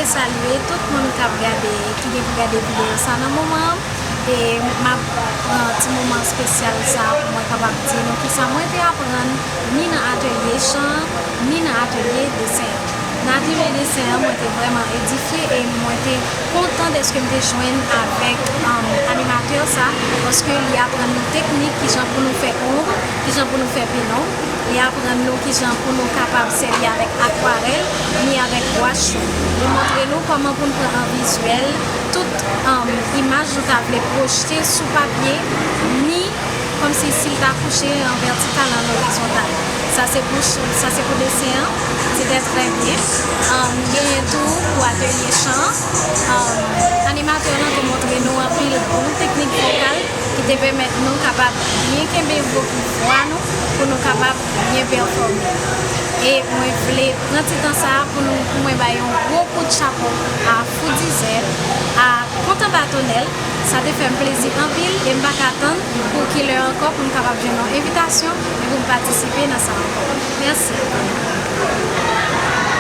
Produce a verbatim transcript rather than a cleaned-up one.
Salye tout moun k ap gade, ki gen pou gade videyo sa nan moman an. E m ap pran ti moman espesyal sa pou mwen kapab di nou kisa mwen te aprann ni nan atelye chan an, ni nan atelye desen an. Nan atelye desen an, mwen te vrèman edifye e mwen te kontan dèske m te jwenn avèk, um, animatè sa, paske li aprann nou teknik, kijan pou nou fè onb, kijan pou nou fè penonb. Li aprann nou kijan pou nou kapab sèvi avèk akwarèl, ni avèk gouach yo. Li montre nou kòman pou n pran an vizyèl tout, um, imaj nou ta vle pwojte sou papye, ni kòmsi si l ta kouche an vètikal, an orizontal. Sa se pou, sa se pou desen an, se te trè byen. Um, genyen tou pou atelye chan an. Um, animatè lan te montre nou anpil bon teknik vokal ki te pèmèt nou kapab byen kenbe vo-, vwa nou pou nou kapab byen pèfòme. E mwen vle pran ti tan sa a pou nou, pou mwen bay yon gwo kout chapo a Foodizè, a Kontan Batonèl. Sa te fè m plezi anpil e m pa ka tann pou kilè ankò pou m kapab jwenn yon envitasyon e pou m patisipe nan sa ankò. Mèsi.